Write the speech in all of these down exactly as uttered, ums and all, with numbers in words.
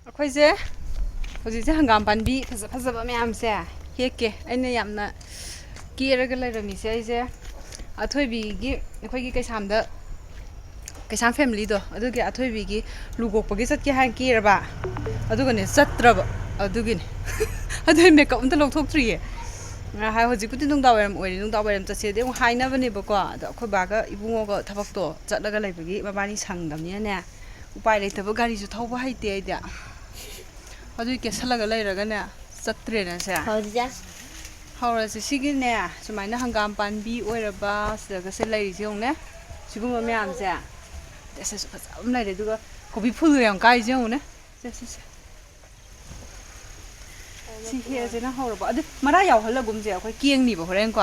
ꯑꯩꯈꯣꯏꯁꯦ ꯍꯧꯖꯤꯛꯁꯦ ꯍꯪꯒꯥꯝ ꯄꯥꯝꯕꯤ ꯐꯖ ꯐꯖꯕ ꯃꯌꯥꯝꯁꯦ ꯍꯦꯛꯀꯦ꯫ ꯑꯩꯅ ꯌꯥꯝꯅ ꯀꯦꯔꯒ ꯂꯩꯔꯝꯃꯤꯁꯦ ꯑꯩꯁꯦ ꯑꯊꯣꯏꯕꯤꯒꯤ, ꯑꯩꯈꯣꯏꯒꯤ ꯀꯩꯁꯥꯝꯗ, ꯀꯩꯁꯥꯝ ꯐꯦꯃꯤꯂꯤꯗꯣ ꯑꯗꯨꯒꯤ ꯑꯊꯣꯏꯕꯤꯒꯤ ꯂꯨꯒꯣꯛꯄꯒꯤ ꯆꯠꯀꯦ ꯍꯥꯏꯅ ꯀꯦꯔꯕ, ꯑꯗꯨꯒꯅꯦ ꯆꯠꯇ꯭ꯔꯕ꯫ ꯑꯗꯨꯒꯤꯅꯦ꯫ ꯑꯗꯨꯒꯤ ꯃꯦꯀꯞ ꯑꯝꯇ ꯂꯧꯊꯣꯛꯇ꯭ꯔꯤꯌꯦ꯫ ꯉꯥꯏꯍꯥꯛ ꯍꯧꯖꯤꯛꯄꯨꯗꯤ ꯅꯨꯡꯗꯥꯡ ꯋꯥꯏꯔꯝ ꯑꯣꯏꯔꯦ, ꯅꯨꯡꯗꯥꯡ ꯋꯥꯏꯔꯝ ꯆꯠꯁꯦꯗꯤ ꯑꯃꯨꯛ ꯍꯥꯏꯅꯕꯅꯦꯕꯀꯣ꯫ ꯑꯗꯣ ꯑꯩꯈꯣꯏ ꯕꯥꯒ ꯏꯕꯨꯡꯉꯣꯒ ꯊꯕꯛꯇꯣ ꯆꯠꯂꯒ ꯂꯩꯕꯒꯤ ꯃꯕꯥꯅꯤ ꯁꯪꯗꯕꯅꯤꯅꯅꯦ, ꯎꯄꯥꯏ ꯂꯩꯇꯕ꯫ ꯒꯥꯔꯤꯁꯨ ꯊꯧꯕ ꯍꯩꯇꯦ ꯑꯩꯗꯤ꯫ ꯑꯗꯨꯒꯤ ꯀꯦꯁꯜꯂꯒ ꯂꯩꯔꯒꯅꯦ ꯆꯠꯇ꯭ꯔꯦꯅꯦ ꯁꯦ꯫ ꯍꯧꯔꯁꯦ꯫ ꯍꯧꯔꯁꯦ꯫ ꯁꯤꯒꯤꯅꯦ ꯁꯨꯃꯥꯏꯅ ꯍꯪꯒꯥꯝ ꯄꯥꯝꯕꯤ ꯑꯣꯏꯔꯕ ꯁꯤꯗꯒꯁꯦ ꯂꯩꯔꯤꯁꯦ ꯌꯦꯡꯉꯨꯅꯦ꯫ ꯁꯤꯒꯨꯝꯕ ꯃꯌꯥꯝꯁꯦ꯫ ꯑꯁ, ꯑꯁ, ꯐꯖꯕ ꯑꯃ ꯂꯩꯔꯦ꯫ ꯑꯗꯨꯒ ꯀꯣꯕꯤ ꯐꯨꯜꯒ ꯌꯥꯝ ꯀꯥꯏꯁꯦ ꯌꯦꯡꯉꯨꯅꯦ꯫ ꯁꯦ, ꯁꯦ, ꯁꯦ꯫ ꯁꯤ ꯍꯦꯛꯑꯁꯤꯅ ꯍꯧꯔꯕ꯫ ꯑꯗꯨ ꯃꯔꯥ ꯌꯥꯎꯍꯜꯂꯒꯨꯝꯁꯦ, ꯑꯩꯈꯣꯏ ꯀꯦꯡꯅꯤꯕ ꯍꯣꯔꯦꯟꯀꯣ꯫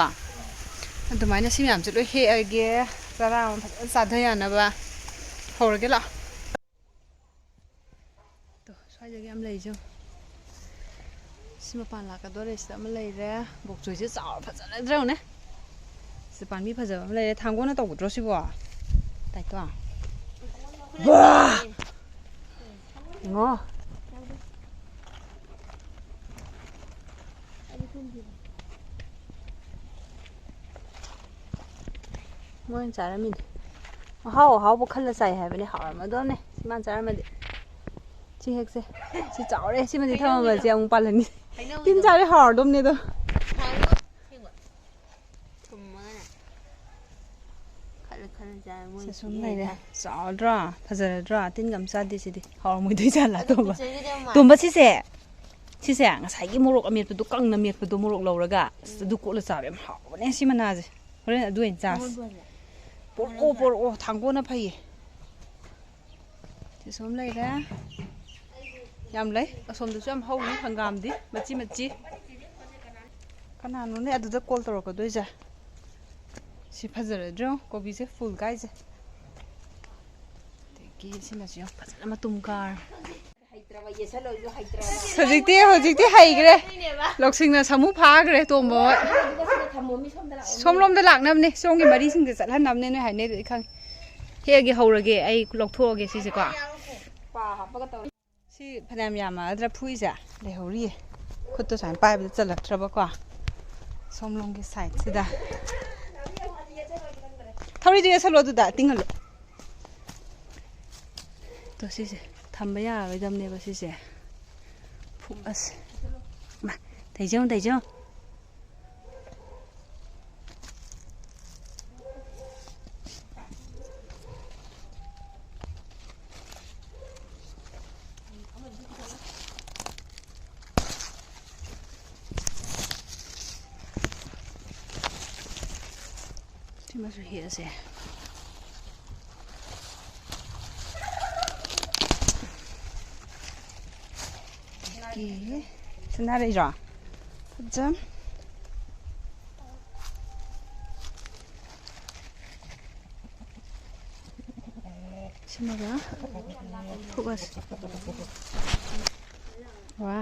ꯑꯗꯨꯃꯥꯏꯅ ꯁꯤ ꯃꯌꯥꯝꯁꯦ ꯂꯣꯏ ꯍꯦꯛꯑꯒꯦ꯫ ꯆꯔꯥ ꯑꯃ ꯐꯖꯅ ꯆꯥꯊ ꯌꯥꯅꯕ꯫ ꯍꯧꯔꯒꯦ ꯂꯥꯛꯑꯣ꯫ ꯇꯣ, ꯁ꯭ꯋꯥꯏꯗꯒꯤ ꯌꯥꯝ ꯂꯩꯁꯦ ꯌꯦꯡꯉꯣ꯫ ꯁꯤ ꯃꯄꯥꯟ ꯂꯥꯛꯀꯗꯣꯔꯦ꯫ ꯁꯤꯗ ꯑꯃ ꯂꯩꯔꯦ꯫ ꯕꯣꯛꯆꯣꯏꯁꯦ ꯆꯥꯎꯔ ꯐꯖꯅꯗ꯭ꯔ ꯌꯦꯡꯉꯨꯅꯦ꯫ ꯁꯤꯗ ꯄꯥꯝꯕꯤ ꯐꯖꯕ ꯑꯃ ꯂꯩꯔꯦ꯫ ꯊꯥꯡꯒꯣꯟꯅ ꯇꯧꯒꯗ꯭ꯔꯣ ꯁꯤꯕꯣ? ꯇꯥꯏꯇꯣ꯫ ꯋꯥ! ꯌꯦꯡꯉꯣ꯫ ꯃꯣꯏꯅ ꯆꯥꯔꯝꯃꯤꯅꯦ꯫ ꯑꯍꯥꯎ ꯑꯍꯥꯎꯕ ꯈꯜꯂ ꯆꯥꯏ ꯍꯥꯏꯕꯅꯦ꯫ ꯍꯥꯎꯔꯝꯃꯗꯣꯅꯦ ꯁꯤ ꯃꯥꯅ ꯆꯥꯔꯝꯃꯗꯤ꯫ ꯁꯤ ꯍꯦꯛꯁꯦ꯫ ꯁꯤ ꯆꯥꯎꯔꯦ꯫ ꯁꯤꯃꯗꯤ ꯊꯝꯃꯝꯃꯁꯦ, ꯑꯃꯨꯛ ꯄꯥꯜꯍꯟꯒꯦ꯫ ꯇꯤꯟ ꯆꯥꯔꯦ, ꯍꯥꯎꯔꯗꯣꯝꯅꯦ ꯑꯗꯣ꯫ ꯊꯨꯝꯃꯒꯅꯦ꯫ ꯈꯜꯂ ꯈꯜꯂ ꯆꯥꯏ ꯃꯣꯏ ꯁꯤ ꯁꯨꯝ ꯂꯩꯔꯦ꯫ ꯆꯥꯎꯗ꯭ꯔꯥ? ꯐꯖꯔꯗ꯭ꯔꯥ? ꯇꯤꯟꯒ ꯑꯝ ꯆꯥꯗꯦ ꯁꯤꯗꯤ꯫ ꯍꯥꯎꯔꯝꯃꯣꯏꯗꯣꯏ ꯖꯥꯠꯂꯥ, ꯑꯗꯨ ꯇꯣꯝꯕ? ꯄꯨꯆꯩꯒꯤꯗꯤ ꯌꯥꯝ ꯃꯥꯜꯂꯦ꯫ ꯇꯣꯝꯕ, ꯁꯤꯁꯦ, ꯁꯤꯁꯦ ꯉꯁꯥꯏꯒꯤ ꯃꯣꯔꯣꯛ ꯑꯃꯦꯠꯄꯗꯣ, ꯀꯪꯅ ꯃꯦꯠꯄꯗꯣ, ꯃꯣꯔꯣꯛ ꯂꯧꯔꯒ ꯑꯁ, ꯎꯝ꯫ ꯑꯗꯨ ꯀꯣꯠꯂ ꯆꯥꯕ ꯌꯥꯝ ꯍꯥꯎꯕꯅꯦ ꯁꯤ ꯃꯅꯥꯁꯦ꯫ ꯍꯣꯔꯦꯟ ꯑꯗꯨ ꯑꯣꯏꯅ ꯆꯥꯁꯦ꯫ ꯃꯣꯟ ꯃꯣꯟꯁꯦ꯫ ꯄꯣꯔꯛꯑꯣ, ꯃꯣꯟ ꯃꯣꯟꯁꯦ꯫ ꯄꯣꯔꯛꯑꯣ, ꯊꯥꯡꯒꯣꯟꯅ ꯐꯩꯌꯦ꯫ ꯁꯤ ꯁꯨꯝ ꯂꯩꯔꯦ꯫ ꯌꯥꯝ ꯂꯩ꯫ ꯑꯁꯣꯝꯗꯁꯨ ꯌꯥꯝ ꯍꯧꯔꯤ ꯍꯪꯒꯥꯝꯗꯤ꯫ ꯃꯆꯤ ꯃꯆꯤ꯫ ꯀꯅꯥꯅꯣꯅꯦ ꯑꯗꯨꯗ ꯀꯣꯜ ꯇꯧꯔꯛꯀꯗꯣꯏꯁꯦ? ꯁꯤ ꯐꯖꯔꯗ꯭ꯔꯣ? ꯀꯣꯕꯤꯁꯦ ꯐꯨꯜ ꯀꯥꯏꯁꯦ꯫ ꯑꯗꯒꯤ ꯁꯤꯃꯁꯨ ꯌꯥꯝ ꯐꯖꯅ ꯃꯇꯨꯝ ꯀꯥꯔꯦ꯫ ꯍꯧꯖꯤꯛꯇꯤ, ꯍꯧꯖꯤꯛꯇꯤ ꯍꯩꯈ꯭ꯔꯦ꯫ ꯂꯧꯁꯤꯡꯅ ꯁꯥꯃꯨ ꯐꯥꯈ꯭ꯔꯦ ꯇꯣꯝꯕ ꯍꯣꯏ꯫ ꯁꯣꯝꯂꯣꯝꯗ ꯂꯥꯛꯅꯕꯅꯦ, ꯁꯣꯝꯒꯤ ꯃꯔꯤꯁꯤꯡꯁꯦ ꯆꯠꯍꯟꯅꯕꯅꯦ ꯅꯣꯏ ꯍꯥꯏꯅꯩꯗꯣ ꯑꯩ ꯈꯪꯉꯦ꯫ ꯍꯦꯛꯑꯒꯦ, ꯍꯧꯔꯒꯦ, ꯑꯩ ꯂꯧꯊꯣꯛꯑꯒꯦ ꯁꯤꯁꯦꯀꯣ꯫ ꯁꯤ ꯐꯅꯌꯥꯝ ꯌꯥꯝꯃꯛꯑꯗ꯭ꯔꯥ ꯐꯨꯏꯁꯦ? ꯂꯩꯍꯧꯔꯤꯌꯦ꯫ ꯈꯨꯠꯇꯣ ꯁꯨꯃꯥꯏꯅ ꯄꯥꯏꯕꯗ ꯆꯜꯂꯛꯇ꯭ꯔꯕꯀꯣ꯫ ꯁꯣꯝꯂꯣꯝꯒꯤ ꯁꯥꯏꯠꯁꯤꯗ꯫ ꯊꯧꯔꯤꯗꯨ ꯌꯦꯁꯜꯂꯣ ꯑꯗꯨꯗ, ꯇꯤꯡꯍꯜꯂꯣ꯫ ꯇꯣ ꯁꯤꯁꯦ ꯊꯝꯕ ꯌꯥꯔꯔꯣꯏꯗꯕꯅꯦꯕ ꯁꯤꯁꯦ꯫ ꯐꯨꯛ ꯑꯁ꯫ ꯃꯥ, ꯇꯩꯖꯧ, ꯇꯩꯖꯧ꯫ ꯁꯤꯃꯁꯨ ꯍꯦꯛꯑꯁꯦ꯫ ꯑꯣꯀꯦ꯫ ꯁꯅꯥꯔꯩꯔꯣ? ꯐꯖ꯫ ꯁꯤꯃꯒ ꯐꯨꯛꯑꯁꯤ꯫ ꯋꯥ꯫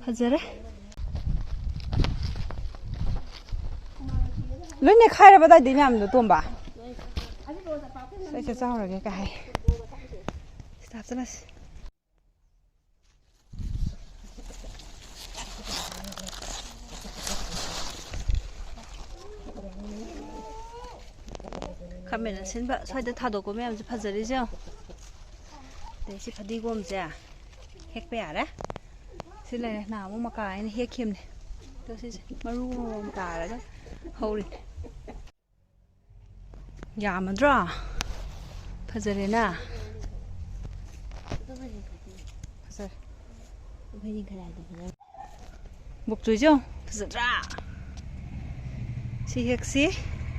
ꯐꯖꯔꯦ꯫ ꯂꯣꯏ ꯅꯦꯈꯥꯏꯔꯕ ꯑꯗꯥꯏꯗꯩ ꯃꯌꯥꯝꯗꯣ, ꯇꯣꯝꯕ? ꯑꯩꯁꯦ ꯆꯥꯍꯧꯔꯒꯦ ꯀꯥꯏ ꯍꯥꯏ꯫ ꯁꯤꯗ ꯍꯥꯞꯆꯜꯂꯁꯤ꯫ ꯈꯥꯃꯦꯟ ꯑꯁꯤꯟꯕ ꯁ꯭ꯋꯥꯏꯗ ꯊꯥꯗꯣꯛꯄ ꯃꯌꯥꯝꯁꯦ ꯐꯖꯔꯤꯁꯦ ꯌꯦꯡꯉꯣ꯫ ꯑꯗꯩ ꯁꯤ ꯐꯗꯤꯒꯣꯝꯁꯦ ꯍꯦꯛꯄ ꯌꯥꯔꯦ꯫ ꯁꯤ ꯂꯩꯔꯦ, ꯅꯍꯥꯟꯃꯨꯛ ꯃꯀꯥ ꯑꯩꯅ ꯍꯦꯛꯈꯤꯕꯅꯦ꯫ ꯑꯗꯣ ꯁꯤꯁꯦ ꯃꯔꯨ ꯑꯃꯃꯝ ꯇꯥꯔꯒ ꯍꯧꯔꯤꯅꯦ꯫ ꯌꯥꯝꯃꯗ꯭ꯔꯣ? ꯐꯖꯔꯦꯅ꯫ ꯐꯖꯔꯦ꯫ ꯕꯨꯛꯇꯨꯁꯨ ꯐꯖꯗ꯭ꯔꯥ? ꯁꯤ ꯍꯦꯛꯁꯤ,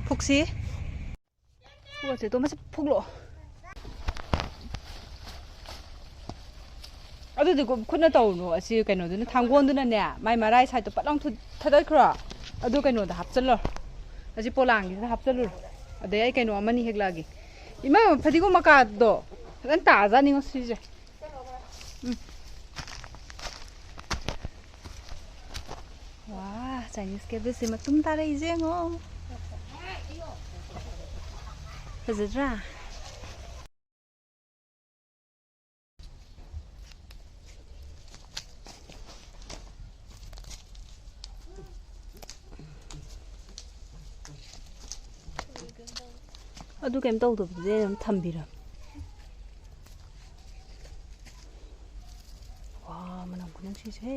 ꯐꯨꯛꯁꯤ꯫ ꯐꯨꯛꯑꯁꯦ, ꯇꯣ ꯃꯁꯤ ꯐꯨꯛꯂꯛꯑꯣ꯫ ꯑꯗꯨꯗꯤ ꯈꯨꯠꯅ ꯇꯧꯔꯨꯅꯨ꯫ ꯑꯁꯤ ꯀꯩꯅꯣꯗꯨꯅ, ꯊꯥꯡꯒꯣꯟꯗꯨꯅꯅꯦ, ꯃꯥꯏ ꯃꯔꯥꯏ ꯁꯥꯏꯠꯇꯣ ꯄꯠ ꯂꯥꯎ ꯊꯨ-, ꯊꯗꯠꯈ꯭ꯔꯣ꯫ ꯑꯗꯨ ꯀꯩꯅꯣꯗ ꯍꯥꯞꯆꯜꯂꯣ꯫ ꯑꯁꯤ ꯄꯣꯂꯥꯡꯒꯤꯁꯤꯗ ꯍꯥꯞꯆꯜꯂꯨꯔꯣ꯫ ꯑꯗꯩ ꯑꯩ ꯀꯩꯅꯣ ꯑꯃꯅꯤ ꯍꯦꯛꯂꯛꯑꯒꯦ꯫ ꯏꯃꯥ, ꯐꯗꯤꯒꯣꯝ ꯃꯀꯥꯗꯣ ꯐꯖꯅ ꯇꯥꯖꯥꯠꯅꯤꯉꯣ ꯁꯤꯁꯦ꯫ ꯎꯝ꯫ ꯋꯥ, Chinese cabbage ꯁꯦ ꯃꯇꯨꯝ ꯇꯥꯔꯛꯏꯁꯦ ꯌꯦꯡꯉꯣ꯫ ꯐꯖꯗ꯭ꯔꯥ? ꯑꯗꯨ ꯀꯩꯝ ꯇꯧꯗꯕꯗꯨꯗꯤ ꯑꯩ ꯑꯗꯨꯝ ꯊꯝꯕꯤꯔꯝ꯫ ꯋꯥ, ꯃꯅꯝ ꯈꯨꯅꯨꯡꯁꯤꯁꯦ꯫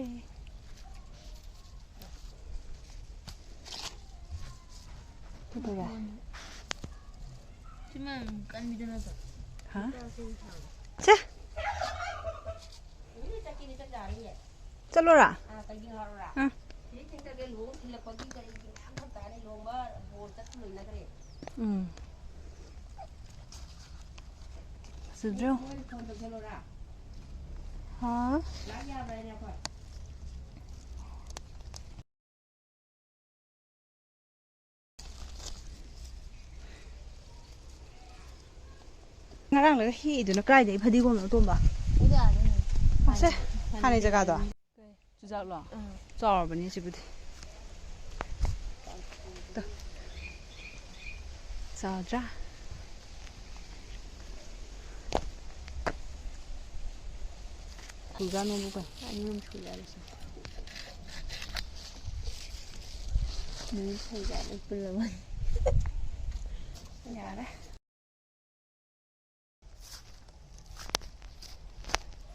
ꯀꯩꯗꯧꯔꯦ? ꯁꯤꯃ ꯀꯟꯕꯤꯗ ꯅꯠꯇ꯭ꯔꯣ? ꯍꯥ? ꯁꯦ꯫ ꯆꯠꯂꯣꯔꯥ? ꯑꯥ꯫ ꯎꯝ꯫ ꯐꯖꯗ꯭ꯔꯣ? ꯍꯥ? ꯉꯔꯥꯡ ꯂꯩꯔ ꯍꯦꯛꯏꯗꯨꯅ ꯀꯥꯏꯗꯩ ꯐꯗꯤꯒꯣꯝꯅꯣ, ꯇꯣꯝꯕ? ꯑꯁꯦ, ꯍꯥꯟꯅꯩ ꯖꯒꯥꯗꯣ? ꯆꯨꯖꯥꯛꯂꯣ? ꯑꯥ꯫ ꯆꯥꯎꯔꯕꯅꯤ ꯁꯤꯕꯨꯗꯤ꯫ ꯇꯣ꯫ ꯆꯥꯎꯗ꯭ꯔꯥ? ꯁꯨꯖꯥꯅꯣꯕꯨ ꯀꯩ? ꯑꯅꯤ ꯑꯍꯨꯝ ꯁꯨ ꯌꯥꯔꯦ ꯁꯤ꯫ ꯅꯨꯃꯤꯠ ꯐꯩꯖꯥ ꯂꯣꯏ ꯄꯨꯜꯂꯕ꯫ ꯌꯥꯔꯦ꯫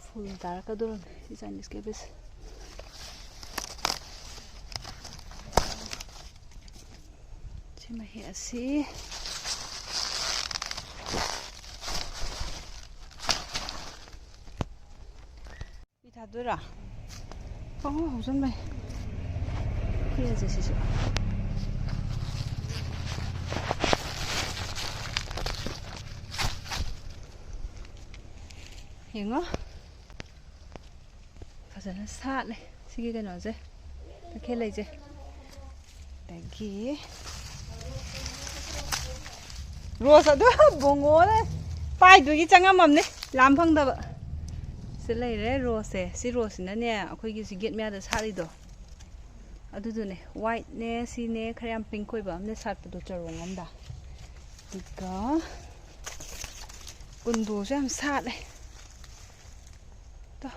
ꯐꯨꯜ ꯇꯥꯔꯛꯀꯗꯧꯔꯕꯅꯤ ꯁꯤ Chinese cabbage꯫ ꯁꯤ ꯃꯍꯤ ꯑꯁꯤ꯫ ꯐꯤ ꯊꯥꯗꯣꯏꯔꯣ? ꯄꯪꯍꯧ ꯍꯧꯖꯟꯕꯩ꯫ ꯍꯦꯛꯑꯁꯦ ꯁꯤꯁꯨ꯫ ꯌꯦꯡꯉꯣ꯫ ꯐꯖꯅ ꯁꯥꯠꯂꯦ ꯁꯤꯒꯤ ꯀꯩꯅꯣꯁꯦ, ꯇꯈꯦꯜ ꯂꯩꯁꯦ꯫ ꯑꯗꯒꯤ ꯔꯣꯁ ꯑꯗꯨ ꯕꯣꯡꯉꯣꯅ ꯄꯥꯏꯗꯨꯒꯤ ꯆꯪꯉꯝꯃꯝꯅꯦ, ꯂꯥꯝ ꯐꯪꯗꯕ꯫ ꯁꯤ ꯂꯩꯔꯦ ꯔꯣꯁꯁꯦ꯫ ꯁꯤ ꯔꯣꯁꯁꯤꯅꯅꯦ ꯑꯩꯈꯣꯏꯒꯤ ꯁꯤ ꯒꯦꯠ ꯃꯌꯥꯗ ꯁꯥꯠꯂꯤꯗꯣ ꯑꯗꯨꯗꯨꯅꯦ꯫ ꯋꯥꯏꯠꯅꯦ, ꯁꯤꯅꯦ, ꯈꯔ ꯌꯥꯝ ꯄꯤꯡꯛ ꯑꯣꯏꯕ ꯑꯃꯅꯦ ꯁꯥꯠꯄꯗꯣ ꯆꯔꯣꯡ ꯑꯃꯗ꯫ ꯑꯗꯨꯒ ꯀꯨꯟꯗꯣꯁꯨ ꯌꯥꯝ ꯁꯥꯠꯂꯦ꯫ ꯇꯣ꯫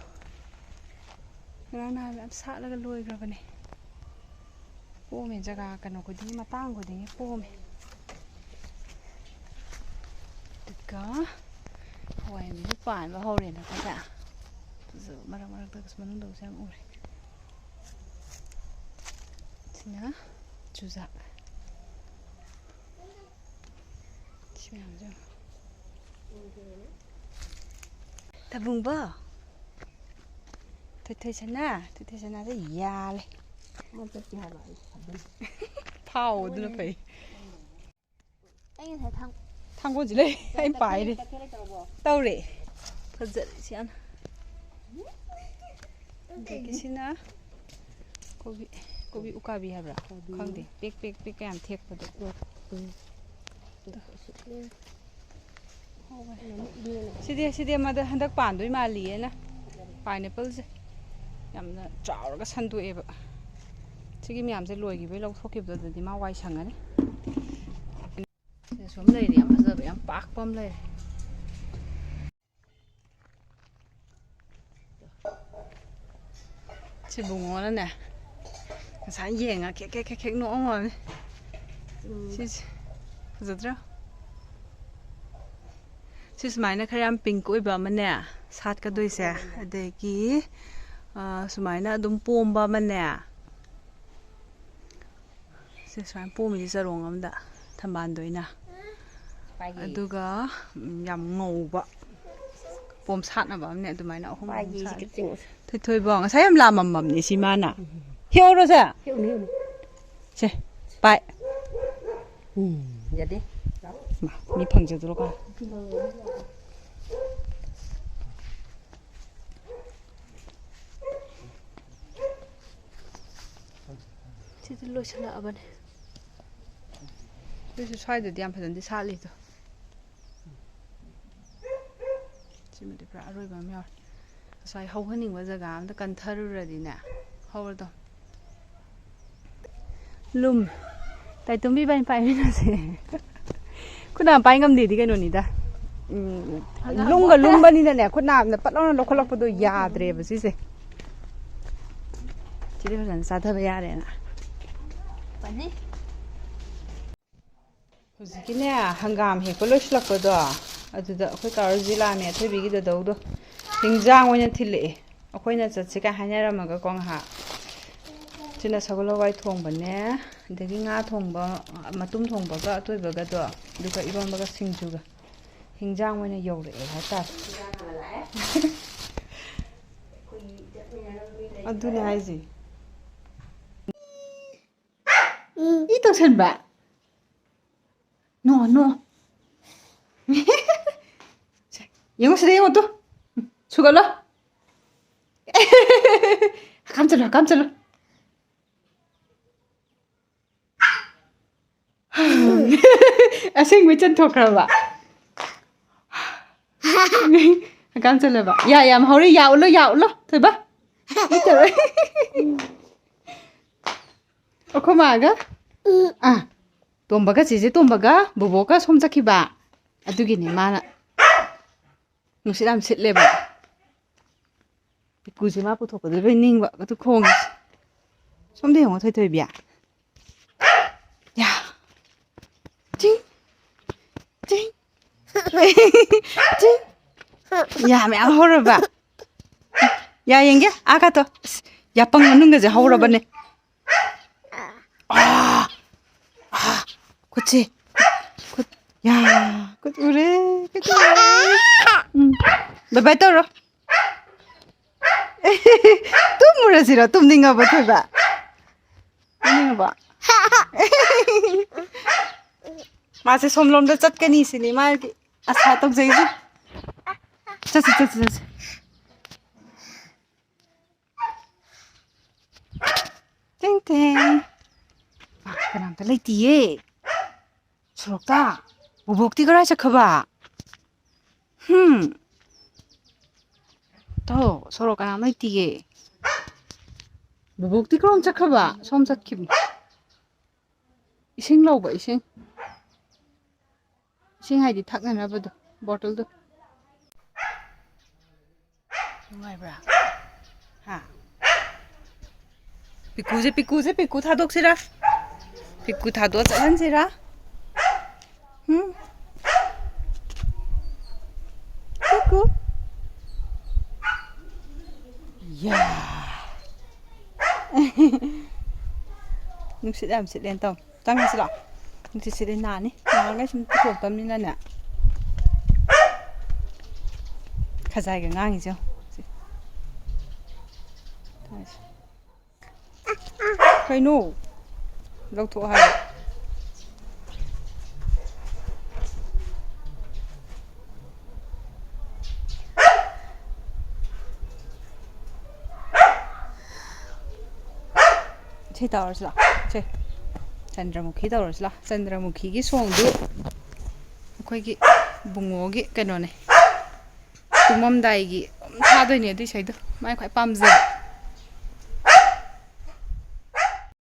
ꯉꯔꯥꯡ ꯅꯍꯥꯟ ꯌꯥꯝ ꯁꯥꯠꯂꯒ ꯂꯣꯏꯈ꯭ꯔꯕꯅꯦ꯫ ꯄꯣꯝꯃꯦ, ꯖꯒꯥ ꯀꯩꯅꯣ ꯈꯨꯗꯤꯡꯒꯤ, ꯃꯇꯥꯡ ꯈꯨꯗꯤꯡꯒꯤ ꯄꯣꯝꯃꯦ꯫ ꯍꯧꯖꯤꯛꯀ ꯍꯋꯥꯏ ꯃꯨꯕꯤ ꯄꯥꯟꯕ ꯍꯧꯔꯦꯅꯀꯣ ꯁꯦ꯫ ꯐꯖꯕ ꯃꯔꯛ ꯃꯔꯛꯇꯒꯁꯨ ꯃꯅꯨꯡꯗꯒꯁꯨ ꯌꯥꯝ ꯎꯔꯦ꯫ ꯁꯤꯅ ꯆꯨꯖꯥꯛ꯫ ꯁꯤ ꯃꯌꯥꯝꯁꯦ ꯌꯦꯡꯉꯣ꯫ ꯊꯕꯨꯡꯕ꯫ ꯊꯣꯏꯊꯣꯏ ꯁꯅꯥ꯫ ꯊꯣꯏꯊꯣꯏ ꯁꯅꯥꯁꯦ ꯌꯥꯜꯂꯦ꯫ ꯃꯥ ꯆꯠꯀꯦ ꯍꯥꯏꯕ ꯑꯩ ꯊꯥꯗꯣꯛ-꯫ ꯐꯥꯎ ꯑꯗꯨꯅ ꯐꯩ꯫ ꯑꯩ ꯉꯁꯥꯏ ꯊꯥꯡ-꯫ ꯊꯥꯡꯒꯣꯟꯁꯤ ꯂꯩ꯫ ꯑꯩ ꯄꯥꯏꯔꯤ꯫ ꯇꯈꯦꯜ ꯂꯩꯇ꯭ꯔꯕꯣ? ꯇꯧꯔꯦ꯫ ꯐꯖꯔꯦ ꯁꯤ ꯌꯥꯝ꯫ ꯑꯗꯒꯤ ꯁꯤꯅ ꯀꯣꯕꯤ, ꯀꯣꯕꯤ ꯎꯀꯥꯕꯤ ꯍꯥꯏꯕ꯭ꯔꯥ? ꯎꯀꯥꯕꯤ꯫ ꯈꯪꯗꯦ꯫ ꯄꯤꯛ ꯄꯤꯛ ꯄꯤꯛ ꯀꯌꯥꯝ ꯊꯦꯛꯄꯗꯣ꯫ ꯎꯝ꯫ ꯁꯤꯗꯤ, ꯁꯤꯗꯤ ꯑꯃꯗ ꯍꯟꯗꯛ ꯄꯥꯟꯗꯣꯏ ꯃꯥꯜꯂꯤꯌꯦꯅ꯫ Pineappleꯁꯦ ꯌꯥꯝꯅ ꯆꯥꯎꯔꯒ ꯁꯟꯗꯣꯛꯑꯦꯕ꯫ ꯁꯤꯒꯤ ꯃꯌꯥꯝꯁꯦ ꯂꯣꯏꯈꯤꯕꯩ ꯂꯧꯊꯣꯛꯈꯤꯕꯗꯣ ꯑꯗꯨꯗꯤ ꯃꯥ ꯋꯥꯏ ꯁꯪꯉꯅꯤ꯫ ꯁꯤꯗꯁꯨ ꯑꯃ ꯂꯩꯔꯦ, ꯌꯥꯝ ꯐꯖꯕ, ꯌꯥꯝ ꯄꯥꯛꯄ ꯑꯃ ꯂꯩꯔꯦ꯫ ꯁꯤ ꯕꯨꯡꯉꯣꯅꯅꯦ, ꯉꯁꯥꯏ ꯌꯦꯡꯉ ꯈꯦꯛ ꯈꯦꯛ ꯈꯦꯛ ꯈꯦꯛ ꯅꯣꯛꯑꯝꯃꯕꯅꯤ꯫ ꯎꯝ꯫ ꯁꯤꯁꯦ ꯐꯖꯗ꯭ꯔꯥ? ꯁꯤ ꯁꯨꯃꯥꯏꯅ ꯈꯔ ꯌꯥꯝ pink ꯑꯣꯏꯕ ꯑꯃꯅꯦ, ꯁꯥꯠꯀꯗꯣꯏꯁꯦ꯫ ꯑꯗꯒꯤ, ꯑ, ꯁꯨꯃꯥꯏꯅ ꯑꯗꯨꯝ ꯄꯣꯝꯕ ꯑꯃꯅꯦ꯫ ꯁꯤ ꯁꯨꯃꯥꯏꯅ ꯄꯣꯝꯃꯤꯁꯦ ꯆꯔꯣꯡ ꯑꯃꯗ ꯊꯝꯕꯥꯜꯗ ꯑꯣꯏꯅ꯫ ꯄꯥꯏꯒꯦ꯫ ꯑꯗꯨꯒ, ꯎꯝ, ꯌꯥꯝ ꯉꯧꯕ ꯄꯣꯝ ꯁꯥꯠꯅꯕ ꯑꯃꯅꯦ, ꯑꯗꯨꯃꯥꯏꯅ ꯑꯍꯨꯝ ꯑꯍꯨꯝ ꯄꯥꯏꯒꯦ, ꯁꯤ ꯁꯥꯠꯂꯤ꯫ ꯀꯛꯆꯤꯡ꯫ ꯊꯣꯏꯊꯣꯏꯕꯣ, ꯉꯁꯥꯏ ꯌꯥꯝ ꯂꯥꯝꯃꯝꯃꯕꯅꯦ ꯁꯤ ꯃꯥꯅ꯫ ꯎꯝ꯫ ꯍꯦꯛꯎꯔꯣꯁꯦ꯫ ꯍꯦꯛꯎꯅꯦ, ꯍꯦꯛꯎꯅꯦ꯫ ꯁꯦ, ꯄꯥꯏ꯫ ꯎꯝ, ꯌꯥꯗꯦ꯫ ꯃꯥ, ꯃꯤ ꯐꯪꯖꯗ꯭ꯔꯣ ꯀꯥꯏ꯫ ꯁꯤꯗꯤ ꯂꯣꯏꯁꯤꯜꯂꯛꯑꯕꯅꯦ꯫ ꯑꯗꯨꯏꯁꯨ ꯁ꯭ꯋꯥꯏꯗꯗꯤ ꯌꯥꯝ ꯐꯖꯅꯗꯤ ꯁꯥꯠꯂꯤꯗꯣ꯫ ꯁꯤꯃꯗꯤ ꯄꯨꯔꯥ ꯑꯔꯣꯏꯕ ꯑꯃ ꯌꯥꯎꯔꯦ꯫ ꯉꯁꯥꯏ ꯍꯧꯍꯟꯅꯤꯡꯕ ꯖꯒꯥ ꯑꯝꯗ ꯀꯟꯊꯔꯨꯔꯗꯤꯅꯦ, ꯍꯧꯔꯗꯧ꯫ ꯂꯨꯝ꯫ ꯇꯥꯏꯇꯨꯝꯕꯤ ꯏꯕꯥꯅꯤ ꯄꯥꯏꯃꯤꯟꯅꯁꯦ꯫ ꯈꯨꯠ ꯅꯥꯝꯃ ꯄꯥꯏ ꯉꯝꯗꯦꯗꯤ ꯀꯩꯅꯣꯅꯤꯗ꯫ ꯎꯝ, ꯂꯨꯝꯒ ꯂꯨꯝꯕꯅꯤꯅꯅꯦ, ꯈꯨꯠ ꯅꯥꯝꯃꯅ ꯄꯠ ꯂꯥꯎꯅ ꯂꯧꯈꯠꯂꯛꯄꯗꯣ ꯌꯥꯗ꯭ꯔꯦꯕ ꯁꯤꯁꯦ꯫ ꯁꯤꯗꯤ ꯐꯖꯅ ꯆꯥꯊꯕ ꯌꯥꯔꯦꯅ꯫ ꯐꯅꯤ꯫ ꯍꯧꯖꯤꯛꯀꯤꯅꯦ, ꯍꯪꯒꯥꯝ ꯍꯦꯛꯄ ꯂꯣꯏꯁꯤꯜꯂꯛꯄꯗꯣ, ꯑꯗꯨꯗ ꯑꯩꯈꯣꯏ ꯀꯥ ꯔꯣꯖꯤ ꯂꯥꯛꯑꯝꯃꯦ, ꯑꯊꯣꯏꯕꯤꯒꯤ ꯗꯗꯧꯗꯣ꯫ ꯍꯤꯟꯖꯥꯡ ꯑꯣꯏꯅ ꯊꯤꯜꯂꯛꯑꯦ꯫ ꯑꯩꯈꯣꯏꯅ ꯆꯠꯁꯤ ꯀꯥꯏ ꯍꯥꯏꯅꯔꯝꯃꯒꯀꯣ ꯉꯥꯏꯍꯥꯛ꯫ ꯁꯤꯅ ꯁꯒꯣꯜ ꯍꯋꯥꯏ ꯊꯣꯡꯕꯅꯦ, ꯑꯗꯒꯤ ꯉꯥ ꯊꯣꯡꯕ, ꯃꯇꯨꯝ ꯊꯣꯡꯕꯒ ꯑꯇꯣꯏꯕꯒꯗꯣ, ꯑꯗꯨꯒ ꯏꯔꯣꯟꯕꯒ ꯁꯤꯡꯖꯨꯒ꯫ ꯍꯤꯟꯖꯥꯡ ꯑꯣꯏꯅ ꯌꯧꯔꯛꯑꯦ ꯍꯥꯏꯇꯥꯔꯦ꯫ ꯑꯗꯨꯅꯦ ꯍꯥꯏꯁꯦ꯫ ꯏ ꯇꯧꯁꯟꯕ꯫ ꯅꯣ, ꯅꯣ꯫ ꯌꯦꯡꯉꯨ ꯁꯤꯗ ꯌꯦꯡꯉꯨ ꯇꯨ꯫ ꯁꯨꯒꯠꯂꯣ꯫ ꯍꯀꯥꯝ ꯆꯠꯂꯣ, ꯍꯀꯥꯝ ꯆꯠꯂꯣ꯫ ꯑꯁꯦꯡꯕꯩ ꯆꯟꯊꯣꯛꯈ꯭ꯔꯕ? ꯍꯀꯥꯝ ꯆꯜꯂꯕ? ꯌꯥ ꯌꯥꯝ ꯍꯧꯔꯦ, ꯌꯥ ꯎꯠꯂꯣ, ꯌꯥ ꯎꯠꯂꯣ, ꯊꯣꯏꯕ꯫ ꯑꯩꯈꯣꯏ ꯃꯥꯒ, ꯑꯥ, ꯇꯣꯝꯕꯒ, ꯆꯦꯆꯦ ꯇꯣꯝꯕꯒ ꯕꯣꯕꯣꯛꯀ ꯁꯣꯝ ꯆꯠꯈꯤꯕ꯫ ꯑꯗꯨꯒꯤꯅꯦ ꯃꯥꯅ ꯅꯨꯡꯁꯤꯠ ꯌꯥꯝ ꯁꯤꯠꯂꯦꯕ꯫ ꯄꯤꯀꯨꯁꯦ ꯃꯥ ꯄꯨꯊꯣꯛꯄꯗ ꯂꯣꯏ ꯅꯤꯡꯕ ꯑꯗꯨ ꯈꯣꯡꯉꯤꯁꯦ꯫ ꯁꯣꯝꯗ ꯌꯦꯡꯉꯣ ꯊꯣꯏꯊꯣꯏꯕꯤ꯫ ꯌꯥ꯫ ꯆꯤꯡ꯫ ꯆꯤꯡ꯫ ꯆꯤꯡ꯫ ꯌꯥ ꯃꯌꯥꯝ ꯍꯧꯔꯕ꯫ ꯌꯥ ꯌꯦꯡꯒꯦ꯫ ꯑꯥ ꯀꯥꯇꯣ꯫ ꯑꯁ, ꯌꯥꯄꯪ ꯃꯅꯨꯡꯗꯁꯦ ꯍꯧꯔꯕꯅꯦ꯫ ꯑꯥ! ꯑꯥ! ꯈꯨꯠꯁꯦ꯫ ꯈꯨꯠ꯫ ꯌꯥ! ꯈꯨꯠ ꯎꯔꯦ꯫ ꯈꯨꯠ ꯎꯔꯦ꯫ ꯎꯝ꯫ ꯕꯥꯏ ꯕꯥꯏ ꯇꯧꯔꯣ꯫ ꯇꯨꯝꯃꯨꯔꯁꯤꯔꯣ? ꯇꯨꯝꯅꯤꯡꯉꯕꯣ ꯊꯣꯏꯕ? ꯇꯨꯝꯅꯤꯡꯉꯕꯣ? ꯃꯥꯁꯦ ꯁꯣꯝꯂꯣꯝꯗ ꯆꯠꯀꯅꯤ ꯁꯤꯅꯤ ꯃꯥꯒꯤ ꯑꯁꯥ ꯇꯧꯖꯩꯁꯦ꯫ ꯆꯠꯁꯤ, ꯆꯠꯁꯤ, ꯆꯠꯁꯤ꯫ ꯇꯦꯡ ꯇꯦꯡ꯫ ꯀꯅꯥꯝꯇ ꯂꯩꯇꯤꯌꯦ ꯁꯣꯔꯣꯛꯇ꯫ ꯕꯣꯕꯣꯛꯇꯤ ꯀꯔꯥꯏ ꯆꯠꯈ꯭ꯔꯕ? ꯍꯨꯝ꯫ ꯇꯣ, ꯁꯣꯔꯣꯛ ꯀꯅꯥꯝ ꯂꯩꯇꯤꯌꯦ꯫ ꯕꯣꯕꯣꯛꯇꯤ ꯀꯔꯣꯝ ꯆꯠꯈ꯭ꯔꯕ? ꯁꯣꯝ ꯆꯠꯈꯤꯕꯅꯤ꯫ ꯏꯁꯤꯡ ꯂꯧꯕ, ꯏꯁꯤꯡ꯫ ꯏꯁꯤꯡ ꯍꯥꯏꯗꯤ ꯊꯛꯅꯅꯕꯗꯣ, ꯕꯣꯇꯜꯗꯣ꯫ ꯅꯨꯡꯉꯥꯏꯕ꯭ꯔꯥ? ꯍꯥ? ꯄꯤꯀꯨꯁꯦ, ꯄꯤꯀꯨꯁꯦ, ꯄꯤꯀꯨ ꯊꯥꯗꯣꯛꯁꯤꯔꯥ? ꯄꯤꯀꯨ ꯊꯥꯗꯣꯛꯑ ꯆꯠꯍꯟꯁꯤꯔꯥ? ꯍꯨꯝ? ꯅꯨꯡꯁꯤꯠ ꯌꯥꯝ ꯁꯤꯠꯂꯦꯅ ꯇꯧ꯫ ꯆꯪꯉꯁꯤ ꯂꯥꯛꯑꯣ꯫ ꯅꯨꯡꯁꯤꯠ ꯁꯤꯠꯂꯦ ꯅꯥꯅꯤ꯫ ꯅꯍꯥꯟꯈꯩ ꯁꯨꯝ ꯄꯨꯊꯣꯛꯇꯕꯅꯤꯅꯅꯦ꯫ ꯈꯖꯥꯏꯒ ꯉꯥꯡꯉꯤꯁꯦ ꯌꯦꯡꯉꯣ꯫ ꯁꯤ꯫ ꯀꯩꯅꯣ? ꯂꯧꯊꯣꯛꯑꯣ ꯍꯥꯏꯕ꯫ ꯁꯤ ꯇꯧꯔꯁꯤ ꯂꯥꯎ꯫ ꯁꯦ꯫ ꯆꯟꯗ꯭ꯔꯃꯨꯈꯤ ꯇꯧꯔꯁꯤ ꯂꯥꯎ꯫ ꯆꯟꯗ꯭ꯔꯃꯨꯈꯤꯒꯤ ꯁꯣꯡꯗꯨ ꯑꯩꯈꯣꯏꯒꯤ ꯕꯨꯡꯉꯣꯒꯤ ꯀꯩꯅꯣꯅꯦ꯫ ꯇꯨꯝꯃꯝꯗꯥꯏꯒꯤ ꯑꯗꯨꯝ ꯊꯥꯗꯣꯏꯅꯦ ꯑꯗꯨ ꯏꯁꯩꯗꯣ꯫ ꯃꯥꯏ ꯈ꯭ꯋꯥꯏ ꯄꯥꯝꯖꯕ꯫